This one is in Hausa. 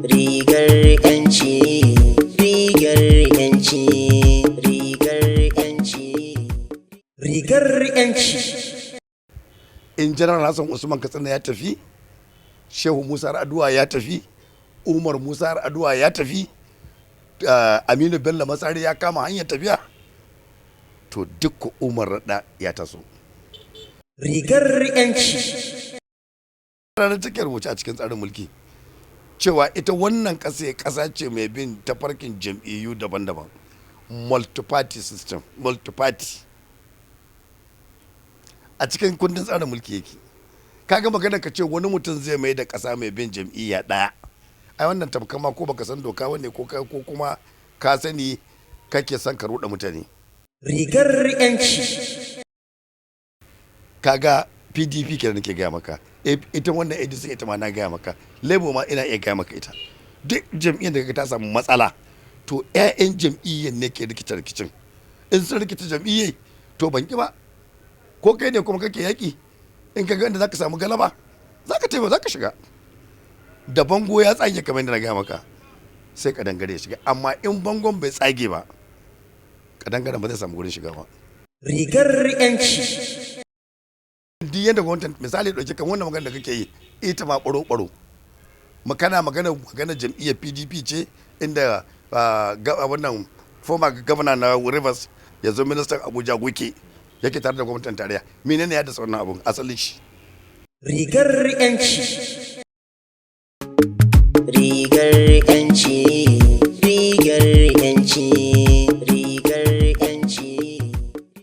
Rigar 'yanci, rigar 'yanci, rigar 'yanci, rigar 'yanci. In Janar Hassan Usman Katsina ya tafi, Shehu Musa Aduwa ya tafi, Umar Musa Aduwa ya tafi, Aminu Bello Masari ya kama hanyar tafiya, to duk Umar Radda ya taso. Rigar 'yanci. Ranar take rubuce a cikin tsarin mulki cewa ita wannan ƙasa ƙasa ce mai bin tafarkin jam'iyyu daban-daban, multi-party system, multi-party. A cikin kundin tsarin mulki yake. Kaga magana ka ce wani mutum zai mai da ƙasa mai bin jam'iyya ɗaya, ai wannan tamkar ma ko baka san doka wane ko kuma ka sani kake son ka ruɗa mutane. Rigar 'yanci. Kaga PDP kenan nake gaya maka, ita wannan ADC ita ma na gaya maka, Labour ma ina iya gaya maka ita. Duk jam'iyyar da kaga ta samu matsala, to 'ya'yan jam'iyyar ne ke rikita rikicin. In sun rikita jam'iyyar, to ban ki ba. Ko kai ne kuma kake yaƙi, in ka ga inda zaka samu galaba, zaka taimaka, zaka shiga. Da bango ya tsage, kamar yadda na gaya maka, sai kadangare ya shiga. Amma in bangon bai tsage ba, kadangaren ba zai samu gurin shiga ba. Rigar 'yanci. Duk yadda gwamnati, misali, ɗauki kan wannan magana da kake yi, ita ma ɓaro-ɓaro makana magana jam'iyyar PDP ce, inda wannan former governor na Rivers, yanzu ministan Abuja, Wike, yake tare da gwamnatin tarayya. Menene ya dasa wannan abun asalin shi? Rigar 'yanci.